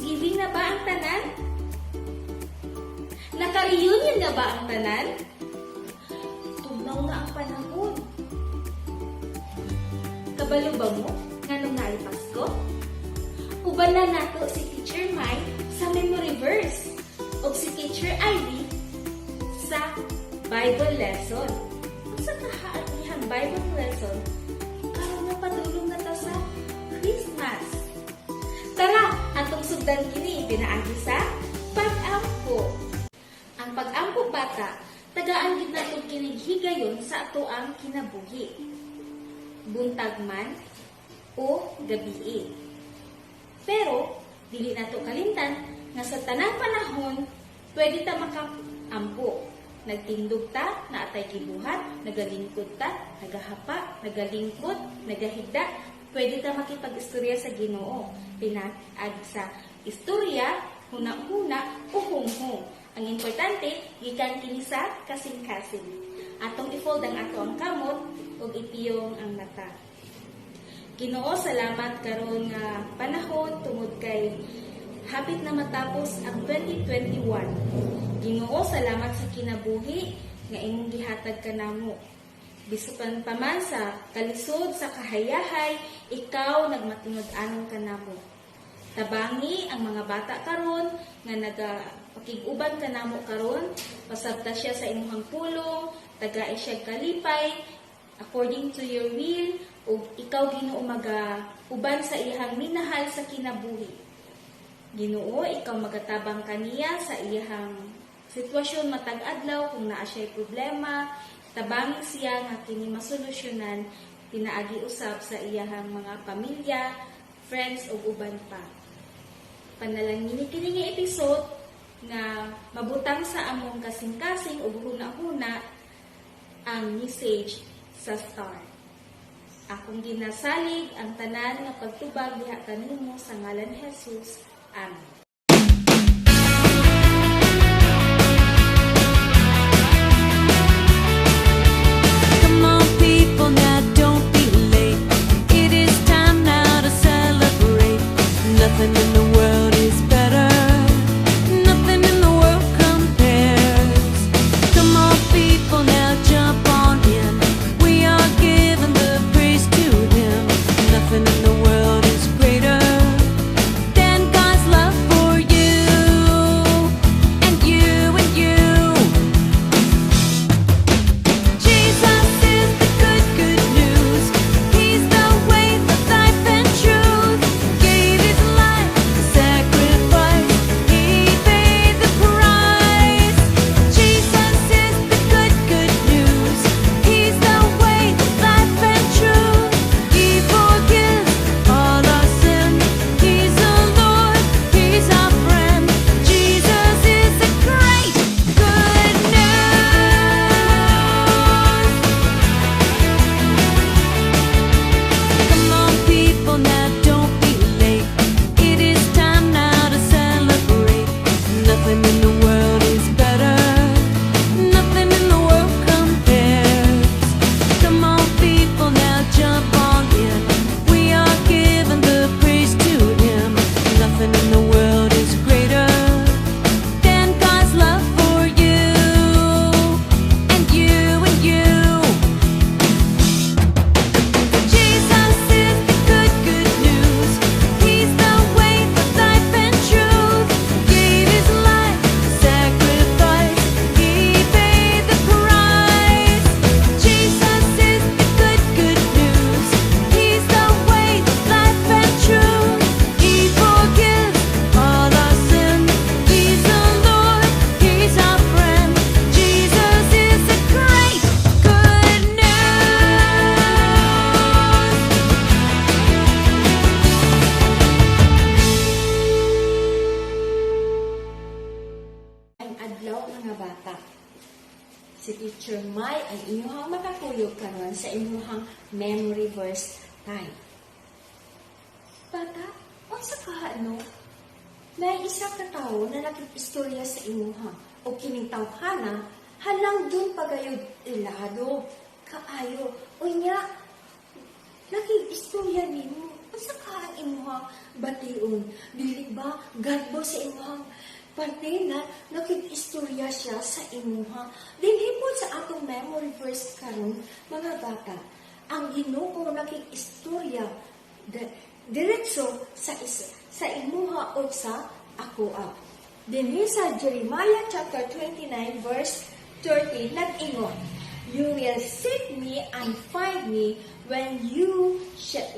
Naka-Thanksgiving na ba ang tanan? Naka-reunion na ba ang tanan? Tugnaw na ang panahon. Kabalo ba mo nganong naay Pasko? Uban na nato si Teacher Mai sa memory verse o si Teacher Ivy sa Bible lesson. Unsa kaha ang iyang Bible lesson? Karon na padulong na ta sa Christmas. Tara, atong sugdan kini pinaagi sa pag-ampo. Ang pag-ampo, bata, tagaan gid nato kinig higayon sa atoang kinabuhi. Buntag man o gabii. Pero dili nato kalimtan nga sa tanang panahon pwede ta makaampo. Nagtindog ta, naa tay gibuhat, nagalingkod ta, nagahapa, nagalingkod, nagahigda, pwede ta makipag-istorya sa Ginoo. Pinaagi sa istorya, huna-huna o hunghong. Ang importante, gikan kini sa kasing-kasing. Atong i-fold ang atoang kamot ug ipiyong ang mata. Ginoo, salamat karon nga panahon tungod kay hapit na matapos ang 2021. Ginoo, salamat sa kinabuhi nga imong gihatag kanamo. Bisan pa man sa kalisod, sa kahayahay, ikaw nagmatinud-anon kanamo. Tabangi ang mga bata karon nga nagapakig-uban kanamo karon, pasabta siya sa imong pulong, tagai siya kalipay according to your will, ug ikaw, Ginoo, maga uban sa iyang minahal sa kinabuhi. Ginoo, ikaw magatabang kaniya sa iyang sitwasyon matag adlaw. Kung naa siya problema, tabangi siya nga kini masolusyonan pinaagi usab sa iyahang mga pamilya, friends ug uban pa. Panalangini kini nga episode nga mabutang sa among kasing-kasing ug huna-huna ang message sa star. Akong ginasalig ang tanan nga pagtubag diha kanimo sa ngalan ni Jesus. Amen. Come on, people, now don't be late. It is time now to celebrate. Nothing in the world is better. Nothing in the world compares. Come on, people, now jump on in. We are giving the praise to Him. Nothing in the world is greater than God's love for you and you and you. Jesus is the good, good news. He's the way, the life, and truth. Gave his life, sacrifice. He paid the price. Jesus is the good, good news. He's the way, the life, and truth. He forgives all our sin. He's the Lord. He's our friend. Jesus is the great good news. Come on, people, now don't be late. It is time now to celebrate. Nothing in the world is better. Nothing in the world compares. Come on, people, now jump on in. We are giving the praise to Him. Nothing in the world is greater than God's love for you and you and you. Jesus is the good, good news. He's the way, the life, and truth. Gave his life, sacrifice. He paid the price. Jesus is the good, good news. He's the way, the life, and truth. He forgives all our sin. He's the Lord. He's our friend. Jesus is the great good news. Ang adlaw, mga bata. Si Teacher Mai ang inyong makakuyog karon sa inyong memory verse time. Bata, unsa ka ano? May isa ka tawo na nakik-istorya sa imuha o kining tawhana halang dun pagayod ilado kaayo, unya nakig-istorya nimo. Unsa ka ang imuhang bation? Dili ba garbo sa imuhang parte na nakig-istorya siya sa imuha? Dinhi po sa atong memory verse karon, mga bata, ang Ginoo nakig-istorya diretso sa imuha o sa akoa. Dinhi sa Jeremiah chapter 29 verse 30 nag-ingon, "You will seek me and find me when you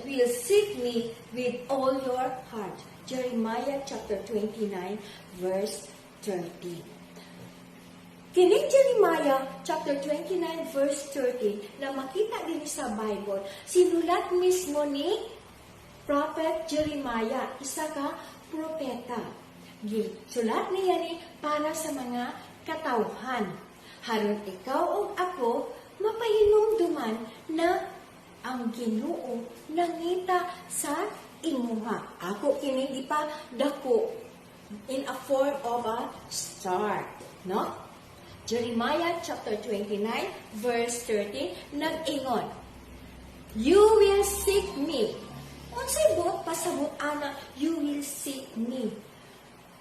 will seek me with all your heart." Jeremiah chapter 29 verse 30. Kining Jeremiah chapter 29 verse 30 na makita din sa Bible, sinulat mismo ni Prophet Jeremiah, isa ka propeta. Sulat niya ni para sa mga katawhan. Haron ikaw ug ako mapahinumduman na ang Ginoo nangita sa imuha. Ako kini gipa dako in a form of a star, no? Jeremiah chapter 29 verse 30 nag-ingon, "You will seek me." Unsay buot pasabot ana, "You will seek me"?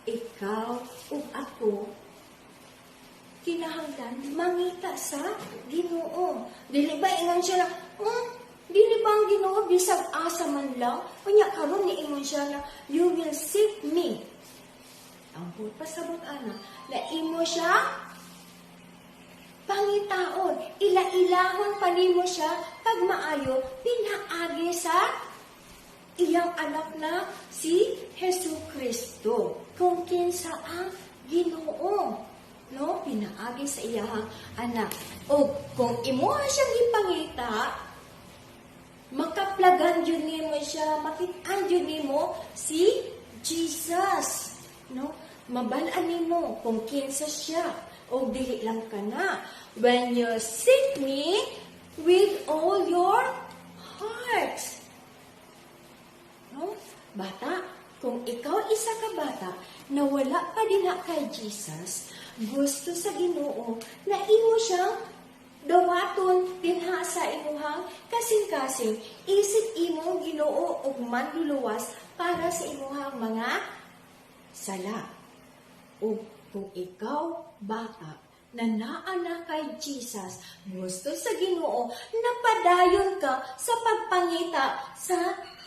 Ikaw ug ako kinahanglan mangita sa Ginoo. Dili ba ingon siya na, dili ba ang Ginoo bisag asa man lang? Unya karon niingon siya na, "You will seek me." Ang buot pasabot ana, na imo siya pangitaon, ila-ilahon pa nimo siya pag maayo pinaagi sa iyang anak na si Hesu Kristo. Kung kinsa ang Ginoo, no, pinaagi sa iyang anak. O kung imuha siyang ipangita, makaplagan jud nimo siya, makit-an jud nimo si Jesus, no? Mabal-an nimo kung kinsa siya o dili lang ka na. "When you seek me with all your heart." No? Bata, kung ikaw isa ka bata na wala pa din na kay Jesus, gusto sa Ginoo na imo siyang dawaton dinha sa imuhang kasing-kasing isip imong Ginoo ug manluluwas para sa imuhang mga sala. O kung ikaw bata na naa na kay Jesus, gusto sa Ginoo napadayon ka sa pagpangita sa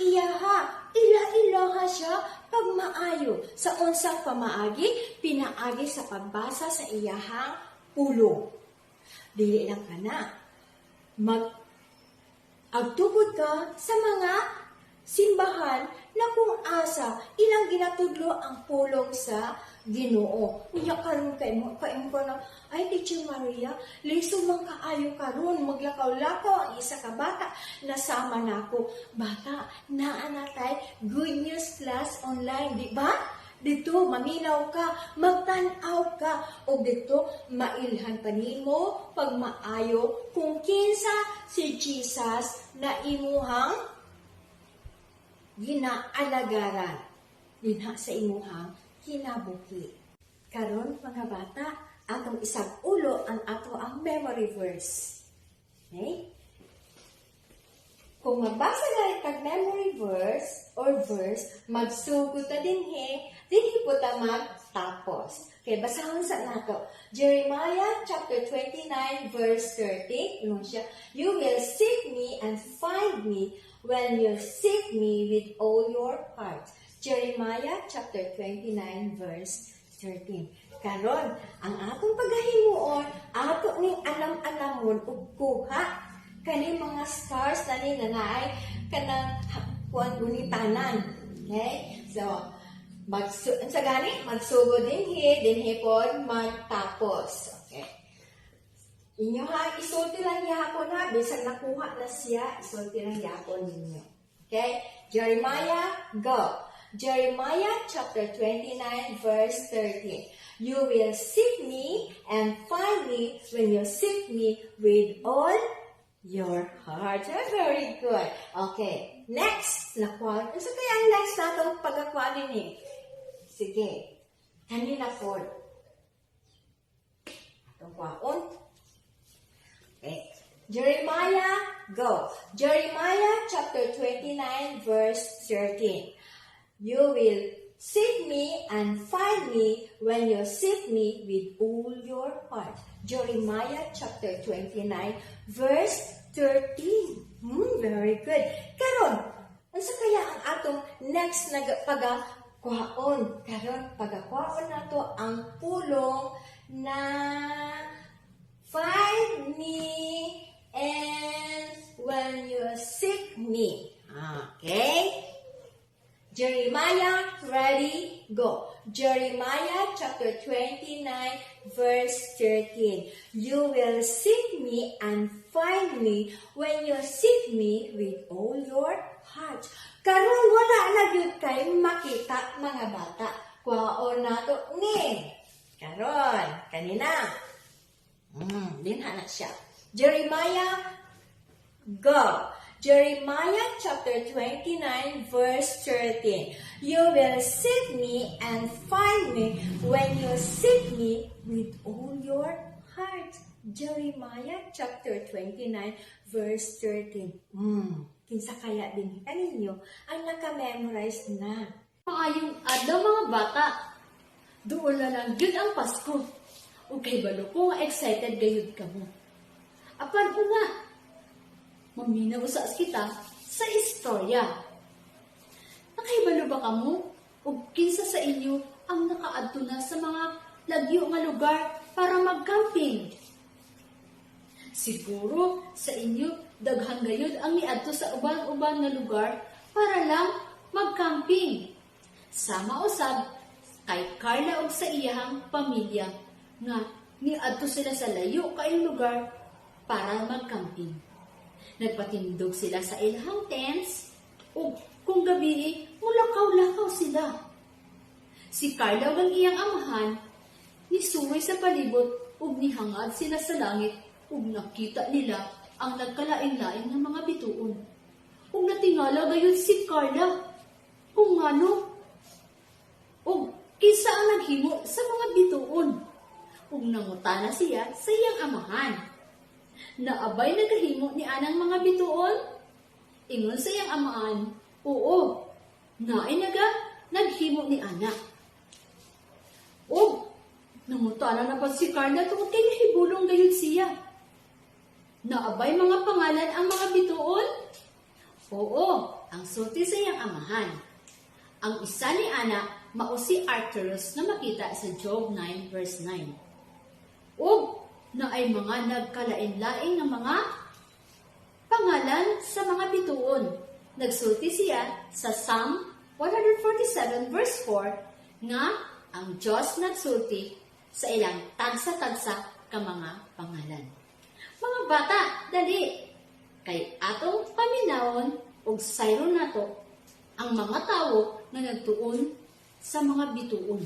iyaha. Ila-ilaha siya pagmaayo. Sa unsang pamaagi? Pinaagi sa pagbasa sa iyahang pulong. Dili lang ka na. Agtukod ka sa mga simbahan na kung asa ilang ginatudlo ang pulong sa Ginoo. Unya karon kay mo na, "Ay, Teacher Maria, lisod man kaayo karon maglakaw-lakaw ang isa ka bata, nasama nako." Bata, naa na tay Good News Plus online, di ba? Dito maminaw ka, magtan-aw ka, o dito mailhan pa nimo pag maayo kung kinsa si Jesus na imuhang ginaalagaran dinha sa imuhang kinabuhi. Karon, mga bata, atong isag ulo ang ato ang memory verse. Okay? Kung magbasa na kag memory verse or verse, magsugod ta dinhi, dinhi po ta magtapos. Okay, basahon sa nato. Jeremiah chapter 29 verse 30, ingon siya, "You will seek me and find me when you seek me with all your heart." Jeremiah chapter 29 verse 13. Karon, ang atong pagahimuon, ato ning alam-alamon ug kuha kani mga stars na ni nga naay kanang kuan gunitanan. Okay? So, sa gani magsugod dinhi, dinhi pod magtapos. Okay. Inyo ha, isulti lang gyapon ha, bisan nakuha na siya, isulti lang gyapon ninyo. Okay? Jeremiah, go. Jeremiah chapter 29 verse 13. "You will seek me and find me when you seek me with all your heart." Ah, very good. Okay. Next. Nakuha. Ano kaya ang next natong pagkakuha ni? Sige. Kanina po. Atong kuhaon. Okay. Jeremiah Go. Jeremiah chapter 29 verse 13. "You will seek me and find me when you seek me with all your heart." Jeremiah chapter 29 verse 13. Very good. Karon, unsa kaya ang atong next na pagakuhaon? Karon, pagakuhaon nato ang pulong na "Find me and when you seek me." Okay? Jeremiah, ready, go. Jeremiah chapter 29, verse 13. "You will seek me and find me when you seek me with all your heart." Karon wala na gyud kay makita, mga bata. Kuhaon nato ni. Karon, kanina. Dinha na siya. Jeremiah, go. Jeremiah chapter 29 verse 13. "You will seek me and find me when you seek me with all your heart." Jeremiah chapter 29 verse 13. Kinsa kaya din kaninyo ang naka-memorize na? Maayong adlaw, mga bata. Duol na lang gyud ang Pasko. Ug kahibalo ko nga excited gayud kamo. Apan una, maminaw usa kita sa istorya. Nakahibalo ba kamo ug kinsa sa inyo ang nakaadto na sa mga lagyo nga lugar para mag-camping? Siguro sa inyo daghan gayud ang niadto sa uban-uban nga lugar para lang mag-camping. Sama usab kay Carla ug sa iyahang pamilya nga niadto sila sa layo kaayong lugar para mag-camping. Nagpatindog sila sa ilahang tents ug kung gabi mulakaw-lakaw sila. Si Carla ug ang iyang amahan nisuway sa palibot ug nihangad sila sa langit ug nakita nila ang nagkalain-lain nga mga bituon. Ug natingala gayud si Carla kung ngano ug kinsa ang naghimo sa mga bituon. Ug nangutana siya sa iyang amahan. "Naa bay nagahimo ni anang mga bituon?" Ingon sa iyang amahan, "Oo, naay naghimo ni ana." Ug nangutana na pa si Carla tungod kay nahibulong gayud siya. "Naa bay mga pangalan ang mga bituon?" "Oo," ang sulti sa iyang amahan. "Ang isa ni ana mao si Arcturus nga makita sa Job 9 verse 9." Ug naay mga nagkalain-lain nga mga pangalan sa mga bituon. Nagsulti siya sa Psalm 147 verse 4 nga ang Diyos nagsulti sa ilang tagsa-tagsa ka mga pangalan. Mga bata, dali! Kay atong paminawon ug sayron nato ang mga tawo nga nagtuon sa mga bituon.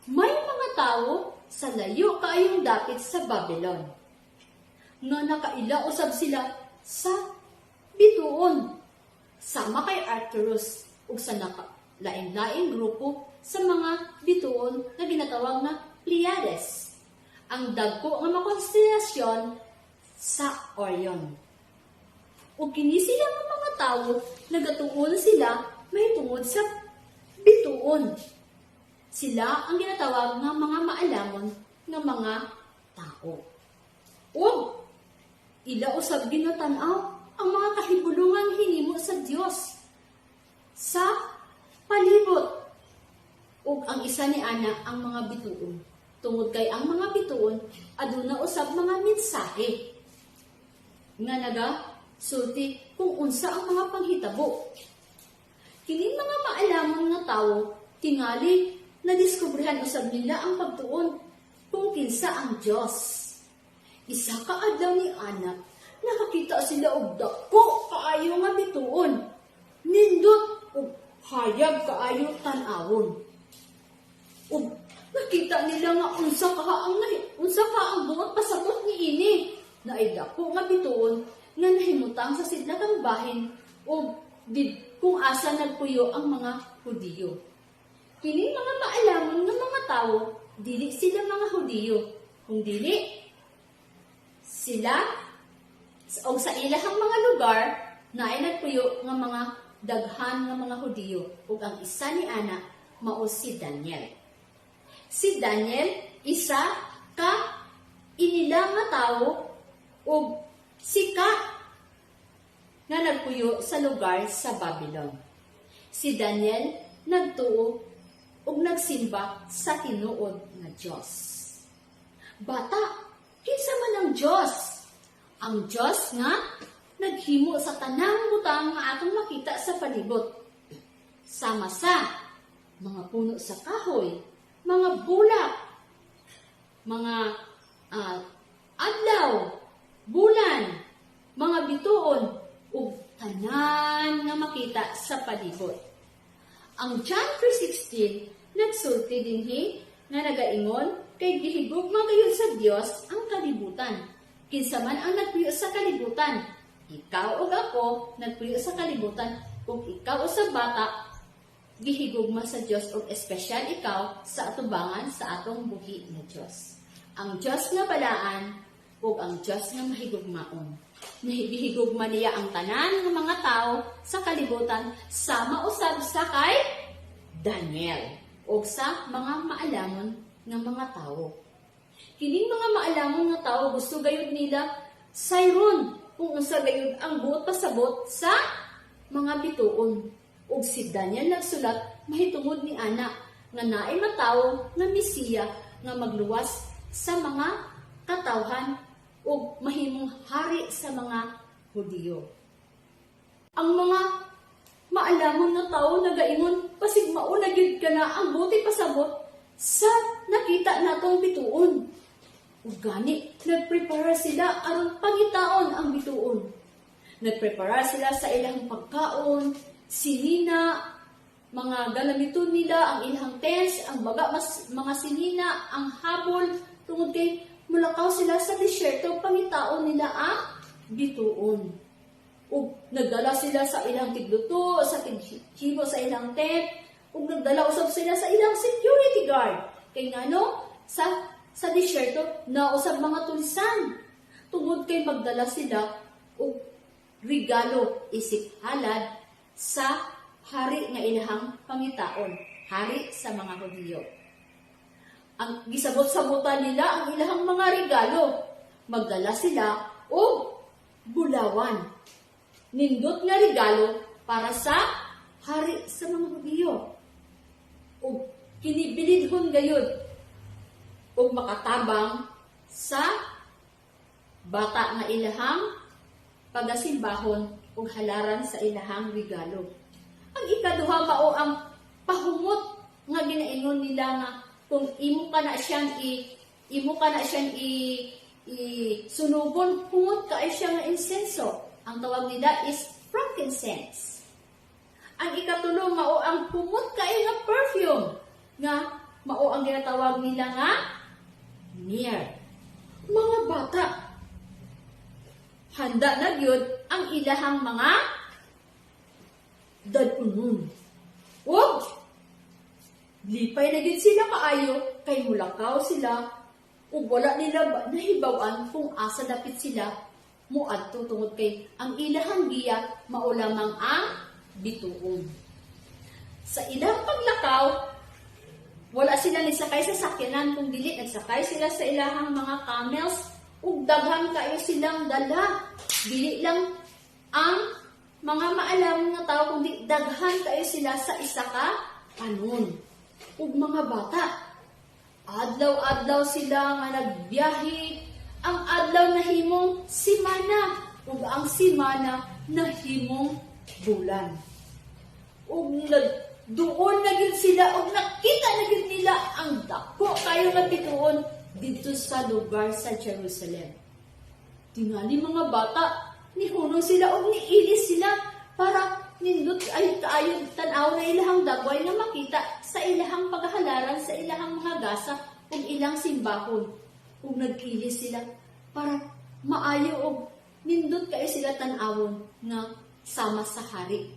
May mga tawo sa layo kaayong dapit sa Babylon nga nakaila usab sila sa bituon, sama kay Arcturus ug sa lain-laing grupo sa mga bituon nga ginatawag na Pleiades, ang dagko nga mga konstelasyon sa Orion. Ug kini sila nga mga tawo, nagatuon sila mahitungod sa bituon. Sila ang ginatawag nga mga maalamon nga mga tao. Ug ila usab ginatan-aw ang mga kahibulungan hinimo sa Dios sa palibot. Ug ang isa ni ana ang mga bituon. Tungod kay ang mga bituon aduna usab mga mensahe nga naga sulti kung unsa ang mga panghitabo. Kining mga maalamon nga tawo, tingali nadiskubrehan usab nila ang pagtuon kung kinsa ang Dios. Isa ka adlaw ni ana, nakakita sila og dako kaayo nga bituon. Nindot ug hayag kaayo tan-awon. Ug nakita nila nga unsa ka ang buot pasabot niini, naay dako nga bituon nga nahimutang sa sidlakang bahin ug did kung asa nagpuyo ang mga Hudiyo. Kining mga maalamon nga mga tawo, dili sila mga Hudiyo, kung dili sila Og sa ilahang mga lugar naay nagpuyo nga mga daghan nga mga Hudiyo ug ang isa ni ana mao si Daniel. Si Daniel, isa ka inila nga tawo ug sika nga nagpuyo sa lugar sa Babylon. Si Daniel nagtuo ug nagsimba sa tinuod nga Dios. Bata, kinsa man ang Dios? Ang Dios nga naghimo sa tanang butang nga atong makita sa palibot. Sama sa mga puno sa kahoy, mga bulak, mga adlaw, bulan, mga bituon, ug tanan nga makita sa palibot. Ang John 3:16 nagsulti dinhi nga nagaingon kay gihigugma gayud sa Dios ang kalibutan. Kinsa man ang nagpuyo sa kalibutan, ikaw ug ako nagpuyo sa kalibutan, ug ikaw sa bata gihigugma sa Dios ug espesyal ikaw sa atubangan sa atong buhi nga Dios. Ang Dios nga balaan ug ang Dios nga mahigugmaon. Nahigugma niya ang tanan nga mga tao sa kalibutan, sama usab sa kay Daniel ug sa mga maalamon nga mga tao. Kining mga maalamon nga tao, gusto gayud nila sayron kung unsa gayud ang buot pasabot sa mga bituon. Ug si Daniel nagsulat mahitungod ni ana nga naay matawo nga Mesiya nga magluwas sa mga katawhan ug mahimong hari sa mga Hudiyo. Ang mga maalamon nga tao nagaingon, pasig mao na gyud kana ang buot pasabot sa nakita natong bituon. Ug gani nagprepara sila aron pangitaon ang bituon. Nagprepara sila sa ilang pagkaon, sinina, mga galamiton nila, ang ilang tents, ang baga mas mga sinina, ang habol, tungod kay mulakaw sila sa disyerto, pangitaon nila ang bituon. Ug nagdala sila sa ilang tigluto, sa tighimo sa ilang tent, ug nagdala usab sila sa ilang security guard. Kay ngano sa disyerto nausab mga tulisan. Tungod kay magdala sila og regalo isip halad sa hari nga ilahang pangitaon, hari sa mga Hudiyo. Ang gisabot-sabutan nila ang ilahang mga regalo. Magdala sila og bulawan. Nindot nga regalo para sa hari sa mga Hudiyo. Ug kinibilidhon gayud ug makatabang sa bata nga ilahang pagasimbahon ug halaran sa ilahang regalo. Ang ikaduha mao ang pahumot nga ginaingon nila nga kung imo ka na siyang i sunugon, humot kaayo siya nga insenso. Ang tawag nila is frankincense. Ang ikatulo mao ang humot kaayo nga perfume nga mao ang ginatawag nila nga myrrh. Mga bata, handa na gyud ang ilahang mga dad-unon. Ug lipay na gyud sila kaayo kay mulakaw sila ug wala nila nahibaw-an kung asa dapit sila moadto tungod kay ang ilahang giya mao lamang ang bituon. Sa ilang paglakaw, wala sila nisakay sa sakyanan kung dili nagsakay sila sa ilahang mga camels ug daghan kayo silang dala. Dili lang ang mga maalam nga tao kundi daghan kayo sila sa isa ka kanon. Ug mga bata, adlaw-adlaw sila nga nagbiyahe. Ang adlaw nahimong simana ug ang simana nahimong bulan. Ug nagduol na gyud sila ug nakita na gyud nila ang dako kayo nga bituon didto sa lugar sa Jerusalem. Tingali, mga bata, nihunong sila ug niilis sila para nindot ay kaayo tan-aw na ilahang dagway nga makita sa ilahang paghalaran sa ilahang mga gasa ug ilang simbahon. Ug nag-ilis sila para maayo og nindot kayo sila tan-awon nga sama sa hari.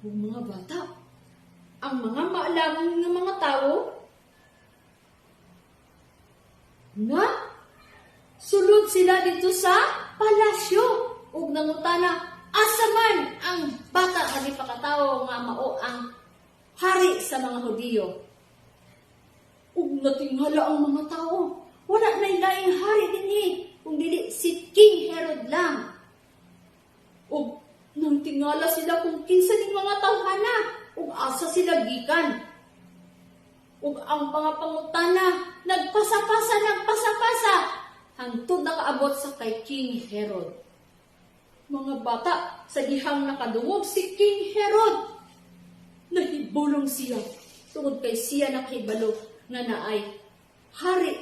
Ug mga bata, ang mga maalamon nga mga tao na sulod sila dito sa palasyo. Ug nangutana, asa man ang bata nga gipakatawo nga mao ang hari sa mga Hudiyo? Ug natingala ang mga tao. Wala na'y laing hari dinhi kung dili si King Herod lang. Ug nang tingala sila kung kinsa ning mga tawhana ug asa sila gikan. Ug ang mga pangutana nagpasa-pasa, nagpasa-pasa hangtod nakaabot sa kay King Herod. Mga bata, sa dihang nakadungog si King Herod, nahibulong siya tungod kay siya nakahibalo nga naay hari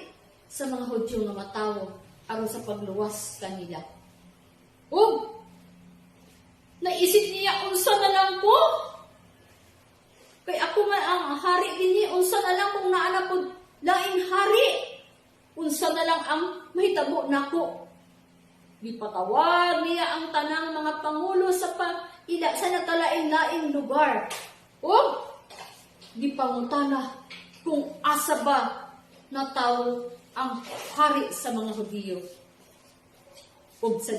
sa mga Hudyo nga matawo aron sa pagluwas kanila. Ug naisip niya, "Unsa na lang ko? Kay ako man ang hari dinhi, unsa na lang kung naa na pod laing hari? Unsa na lang ang mahitabo nako?" Gipatawag niya ang tanang mga pangulo sa pa ila sa nagkalain-laing lugar. Ug gipangutana kung asa ba natawo ang hari sa mga Hudiyo. Ug sa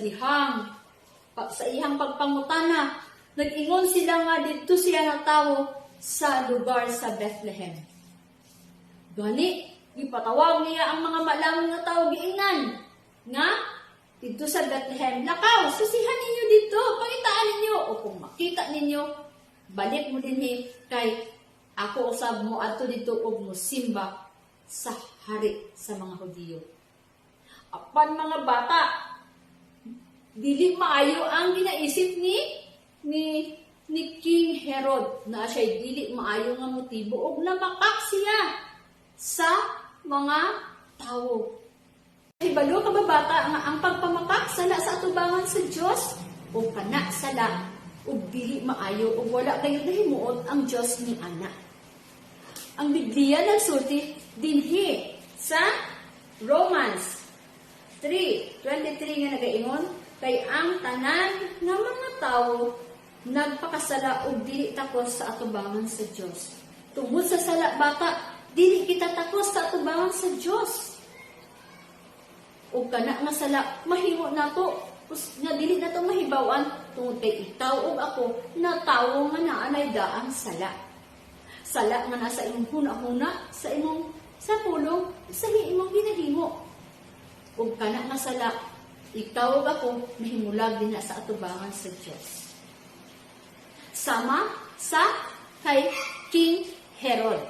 iyang pagpangutana, nag-ingon sila nga didto siya natawo sa lugar sa Bethlehem. Gani, gipatawag niya ang mga maalamon nga tawo, giingnan nga didto sa Bethlehem, "Lakaw, susihan ninyo didto, pangitaan ninyo, o kung makita ninyo, balik mo dinhi kay ako usab mo adto didto og mosimba sa hari sa mga Hudiyo." Apan, mga bata, dili maayo ang ginaisip ni King Herod na siya dili maayo nga motibo og namakak siya sa mga tawo. Hibalo ka ba, bata, nga ang pagpamakak sala sa atubangan sa Dios o kana sala ug dili maayo ug wala kayo nahimuot ang Dios ni ana? Ang Biblia nagsulti dinhi sa Romans 3:23 nga nagaingon, "Kay ang tanan nga mga tawo nagpakasala ug dili takos sa atubangan sa Dios." Tungod sa sala, bata, dili kita takos sa atubangan sa Dios. Ug kana nga sala mahimo nato nga dili nato mahibaw-an tungod kay ikaw ug ako natawo nga naa nay daang sala. Sala nga nasa imong huna-huna, sa imong sa pulong, sa imong ginahimo. Ug kana nga sala, ikaw ug ako nahimulag din na sa atubangan sa Dios. Sama sa kay King Herod.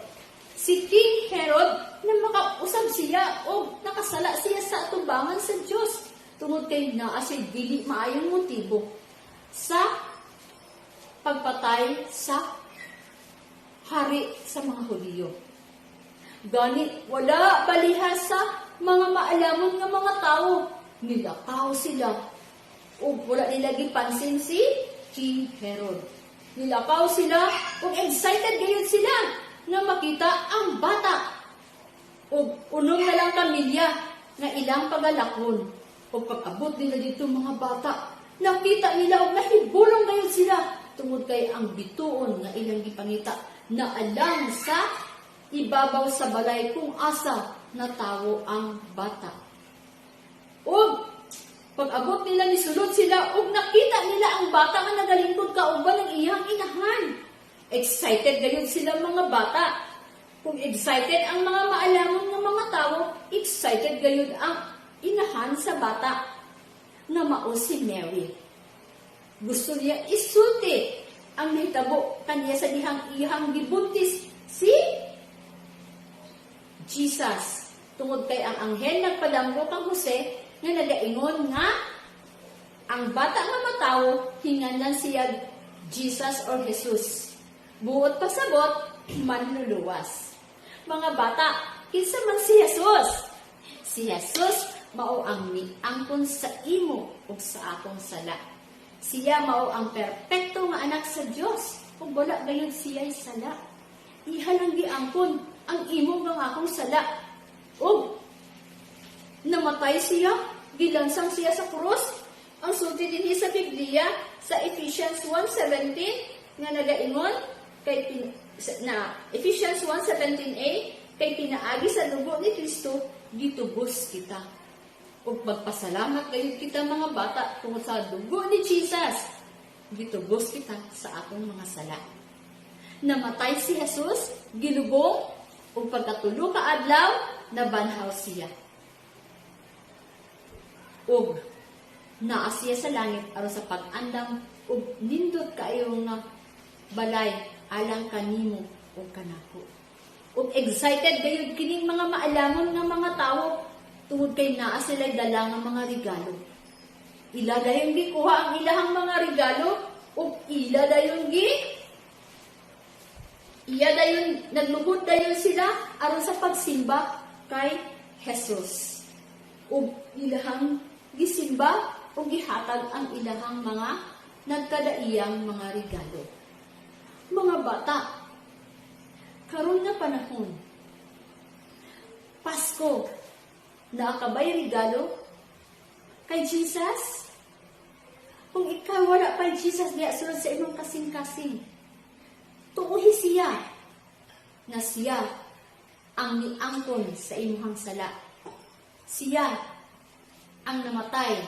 Si King Herod na makausab siya o nakasala siya sa atubangan sa Dios tungod kay naa siya dili maayong motibo sa pagpatay sa hari sa mga Hudiyo. Gani, wala baliha sa mga maalamon nga mga tao. Nilakaw sila. O wala nila gipansin si King Herod. Nilakaw sila ug excited gayud sila nga makita ang bata. Ug unom na lang ka milya nga ilang pagalakon. Ug pag-abot nila didto, mga bata, nakita nila ug nahibulong gayud sila tungod kay ang bituon nga ilang gipangita naalang sa ibabaw sa balay kung asa natawo ang bata. Ug pag-abot nila, nisulod sila ug nakita nila ang bata nga nagalingkod kauban ng iyang inahan. Excited gayud sila, mga bata. Kung excited ang mga maalamon nga mga tao, excited gayud ang inahan sa bata na mao si Mary. Gusto niya isulti ang nahitabo kaniya sa dihang iyang gibuntis si Jesus. Tungod kay ang anghel nagpadamgo kang Jose nga nagaingon nga ang bata nga matawo hinganlan siya Jesus or Jesus. Buot pasabot, manluluwas. Mga bata, kinsa man si Jesus? Si Jesus mao ang miangkon sa imo ug sa akong sala. Siya mao ang perpekto nga anak sa Dios ug wala gayud siya'y sala. Iha lang giangkon ang imo nga akong sala. Ug namatay siya, gilansang siya sa krus. Ang sulti dinhi sa Biblia sa Ephesians 1:17 nga nagaingon kay na Ephesians 1:17a, "Kay pinaagi sa dugo ni Kristo gitubos kita." Ug magpasalamat gayud kita, mga bata, tungod sa dugo ni Jesus. Gitubos kita sa atong mga sala. Namatay si Jesus, gilubong, ug pagkatulo ka adlaw, nabanhaw siya. Ug naa siya sa langit aron sa pag-andam ug nindot kaayo nga balay alang kanimo ug kanako. Ug excited gayud kining mga maalamon nga mga tawo tungod kay naa sila dala nga mga regalo. Ila dayon gikuha ang ilahang mga regalo ug ila dayon gi iya dayon nagluhod dayon sila aron sa pagsimba kay Jesus. Ug ilahang gisimba ug gihatag ang ilahang mga nagkadaiyang mga regalo. Mga bata, karon nga panahon, Pasko, naa ka bay regalo kay Jesus? Kung ikaw wala pa Jesus diya sulod sa imong kasing-kasing, tuuhi siya na siya ang niangkon sa imong sala. Siya ang namatay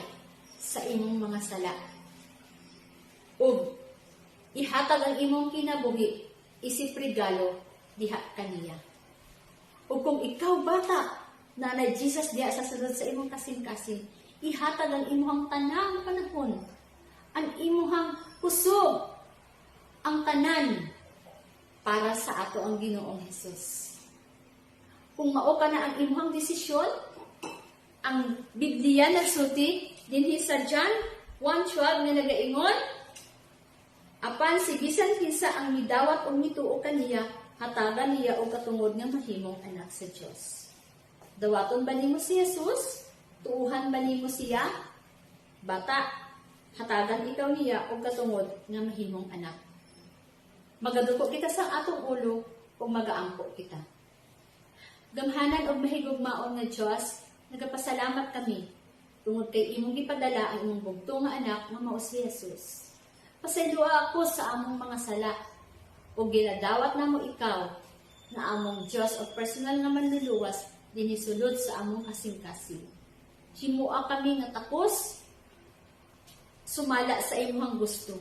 sa imong mga sala. Ug ihatag ang imong kinabuhi isip regalo diha kaniya. Ug kung ikaw, bata, naa nay Jesus diha sa sulod sa imong kasing-kasing, ihatag ang imong tanang panahon, ang imong kusog, ang tanan para sa ato ang Ginoong Hesus. Kung mao ka na ang imong desisyon, ang Biblia nagsulti dinhi sa John 1:12 nga nagaingon, "Apan si bisan kinsa ang midawat og mituo kaniya, hatagan niya og katungod nga mahimong anak sa Dios." Dawaton ba nimo si Jesus? Tuuhan ba nimo siya? Bata, hatagan ikaw niya og katungod nga mahimong anak. Magaduko kita sa atong ulo ug magaampo kita. Gamhanan og mahigugmaon nga Dios, nagapasalamat kami tungod kay imong gipadala ang imong bugtong nga anak nga mao si Jesus. Pasayloa ako sa among mga sala ug ginadawat namo ikaw na among Dios o personal nga manluluwas dinhi sulod sa among kasing-kasing. Himua kami nga takos sumala sa imong gusto.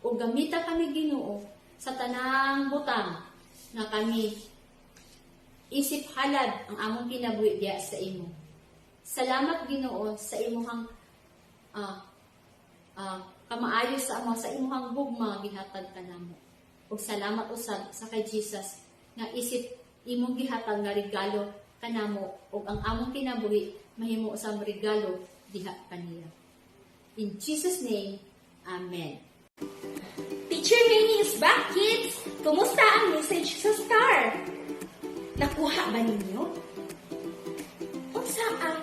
O gamita kami, Ginoo, sa tanang butang nga kami isip halad ang among kinabuhi diya sa imo. Salamat, Ginoo, sa imong kamaayo sa amo, sa imong gugma gihatag kanamo. Ug salamat usab sa kay Jesus nga isip imong gihatag nga regalo kanamo ug ang among kinabuhi mahimo sa regalo diha kaniya. In Jesus' name, Amen. Teacher Manny is back, kids! Kumusta ang message sa star? Nakuha ba ninyo? Unsa ang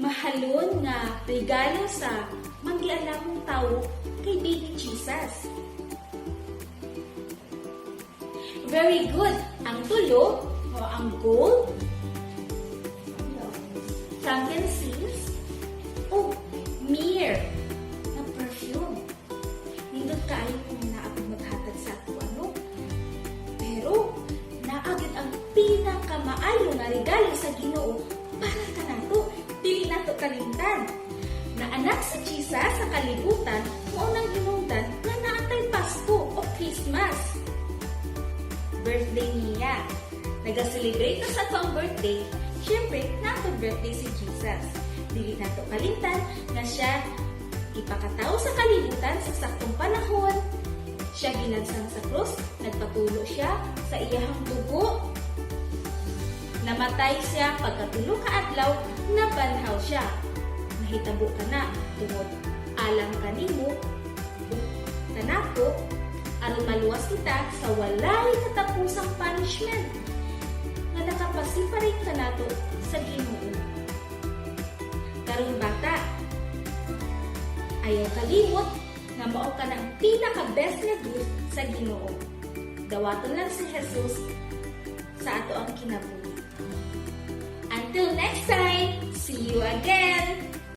mahalon nga regalo sa manggialamong tawo kay baby Jesus? Very good! Ang tulo, o ang gold, frankincense, o myrrh na perfume. Nindot kaayo kung naa gyud maghatag sa ato, ano? Pero naa gyud ang pinakamaayo nga regalo sa Ginoo para kanato, dili nato kalimtan. Na anak si Jesus sa kalibutan, mao nang hinungdan nga naa tay Pasko o Christmas. Birthday niya. Naga-celebrate na sa atong birthday, syempre, naa birthday si Jesus. Dili nato kalimtan nga siya ipakatao sa kalibutan sa saktong panahon. Siya gilagsan sa krus, nagpatulo siya sa iyahang dugo. Namatay siya, pagkatulo ka adlaw, nabanhaw siya. Nahitabo ka na tungod alang kanimo ug kanako aron maluwas kita sa walay katapusang punishment nga nakapa-separate kanato sa Ginoo. Karon, bata, ayaw kalimot nga mao ka ng pinaka-best nga gift sa Ginoo. Dawaton lang si Jesus sa ato ang kinabuhi. Until next time, see you again!